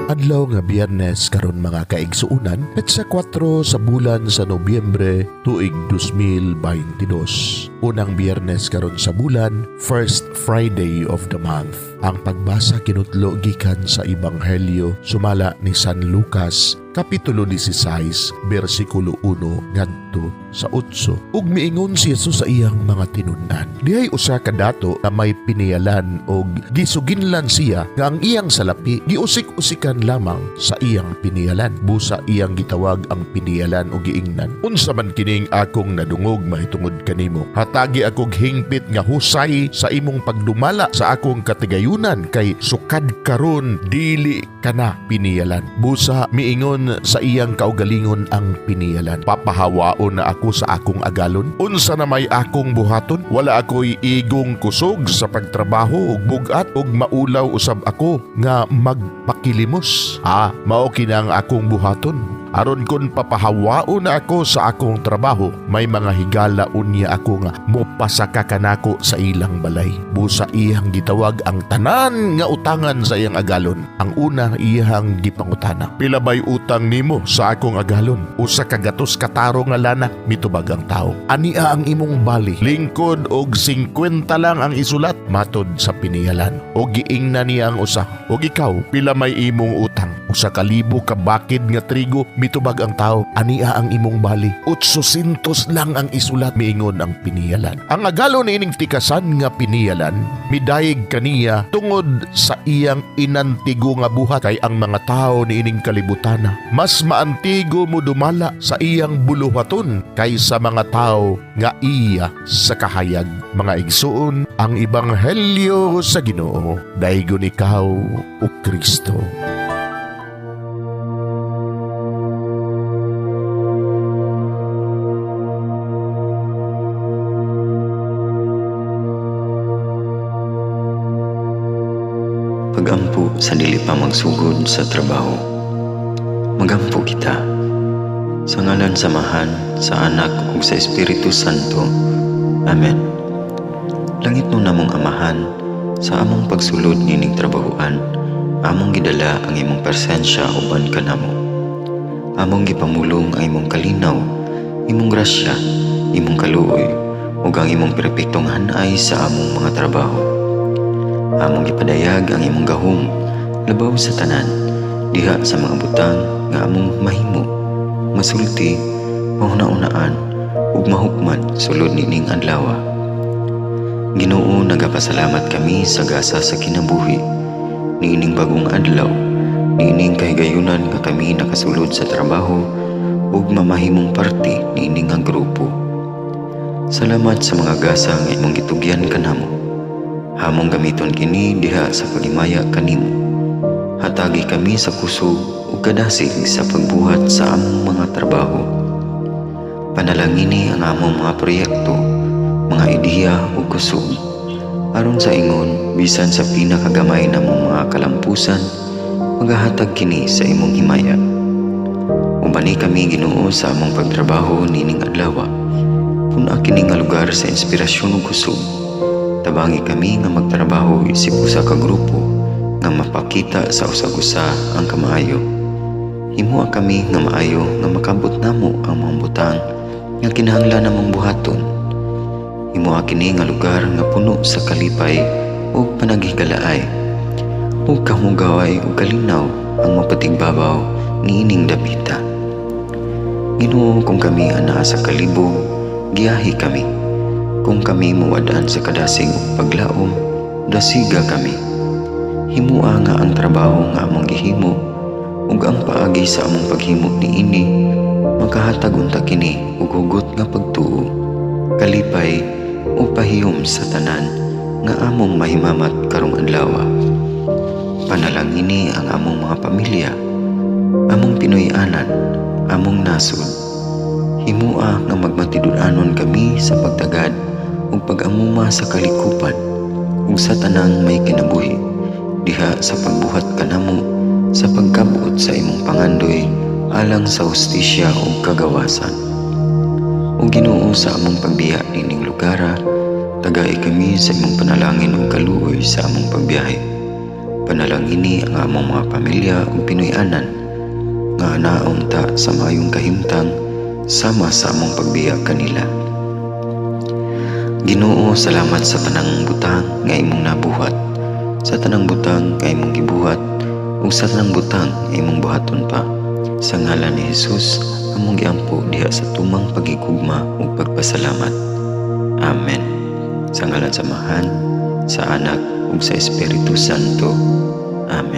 Adlaw nga Biyernes karon, mga kaigsuonan, petsa 4 sa bulan sa Nobyembre, tuig 2022. Unang Biyernes karon sa bulan, first Friday of the month. Ang pagbasa kinutlo gikan sa Ebanghelyo sumala ni San Lucas, Kapitulo 16, bersikulo 1 ngadto sa 8. Ug miingon si Jesus sa iyang mga tinun-an: "Dihay usa ka dato nga may piniyalan og gisuginlan siya nga ang iyang salapi giusik-usikan lamang sa iyang piniyalan. Busa iyang gitawag ang piniyalan og giingnan, 'Unsa man kining akong nadungog mahitungod kanimo? Hatagi akog hingpit nga husay sa imong pagdumala sa akong katigayunan, kay sukad karon dili kana piniyalan.' Busa miingon sa iyang kaugalingon ang piniyalan, 'Papahawaon na ako sa akong agalon. Unsa na may akong buhaton? Wala ako'y igong kusog sa pagtrabaho ug bugat ug maulaw usab ako nga magpakilimos. Ah, mao kinang akong buhaton aron kon papahawaon na ako sa akong trabaho, may mga higala unya ako nga mopasaka kanako sa ilang balay.' Busa iyang gitawag ang tanan nga utangan sa iyang agalon. Ang una iyang gipangutana, 'Pila bay utang nimo sa akong agalon?' '100 ka taro nga lana,' mitubag ang tao. 'Ania ang imong bali.' 'Lingkod og 50 lang ang isulat,' matod sa piniyalan. Og giingna niya ang usa, 'Og ikaw, pila may imong utang?' '1,000 ka bakid nga trigo,' mitubag ang tao. 'Ania ang imong bali?' '800 lang ang isulat,' miingon ang piniyalan. Ang agalon niining tikasan nga piniyalan midayeg kaniya tungod sa iyang inantigo nga buhat, kay ang mga tao niining kalibutana mas maantigo mo dumala sa iyang buluhaton kaysa mga tao nga iya sa kahayag." Mga igsuon, ang ebanghelyo sa Ginoo. Daygon ikaw, o Kristo. Pagampo sa dili pa magsugod sa trabaho. Magampo kita. Sa ngalan sa Amahan, sa Anak ug sa Espiritu Santo. Amen. Langitnon namong Amahan, sa among pagsulod nining trabahoan, among gidala ang imong presensya uban kanamo. Among gipamulong ang imong kalinaw, imong grasya, imong kaluoy, ug ang imong perpektong hanay sa among mga trabaho. Among gipadayag ang imong gahom labaw sa tanan diha sa mga butang nga among mahimo, masulti, mahuna-unaan ug mahukman sulod nining adlaw. Ginoo, nagapasalamat kami sa gasa sa kinabuhi niining bagong adlaw, niining kahigayunan nga kami nakasulod sa trabaho ug mamahimong parte niini nga grupo. Salamat sa mga gasa nga imong gitugyan kanamo. Among gamiton kini diha sa paghimaya kanimo. Hatagi kami sa kusog ug kadasig sa pagbuhat sa among mga trabaho. Panalangini ang among mga proyekto, mga ideya ug kusog. Aron sa ingon, bisan sa pinakagamay namong mga kalampusan, magahatag kini sa imong himaya. Ubani kami, Ginoo, sa among pagtrabaho nining adlaw. Pun-a kini nga lugar sa inspirasyon ug kusog. Tabangi kami nga magtrabaho isip usa ka grupo nga mapakita sa usag-usa ang kamaayo. Himoa kami nga maayo nga makabot namo ang mga butang nga kinahanglan namong buhaton. Himoa kini nga lugar nga puno sa kalipay ug panaghigalaay. Ug kamugaway ug kalinaw ang mapatigbabaw niining dapita. Ginoo, kung kami anaa sa kalibog, giyahi kami. Kung kami mawad-an sa kadasig ug paglaom, dasiga kami. Himoa nga ang trabaho nga among gihimo ug ang paagi sa among paghimo niini makahatag unta kini og hugot nga pagtuo, kalipay ug pahiyom sa tanan nga among mahimamat karong adlaw. Panalangini ang among mga pamilya, among Pinoy-anan, among nasod. Himoa nga magmatinud-anon kami sa pagtagad ug pag-amuma sa kalikupan ug sa tanang may kinabuhi diha sa pagbuhat kanamo sa pagkabot sa imong pangandoy alang sa hustisya ug kagawasan. O Ginoo, sa among pagbiya nining lugara, tagai kami sa imong panalangin ug kaluoy sa among pagbiyahe. Panalangini ang among mga pamilya ug Pinoy-anan nga anaon ta sa maayong kahimtang sama sa among pagbiya kanila. Ginoo, salamat sa tanang butang nga imong nabuhat, sa tanang butang nga imong gibuhat, ug sa tanang butang nga imong buhaton pa. Sa ngalan ni Jesus, among giampo diha sa tumang pagigugma ug pagpasalamat. Amen. Sa ngalan sa Amahan, sa Anak ug sa Espiritu Santo. Amen.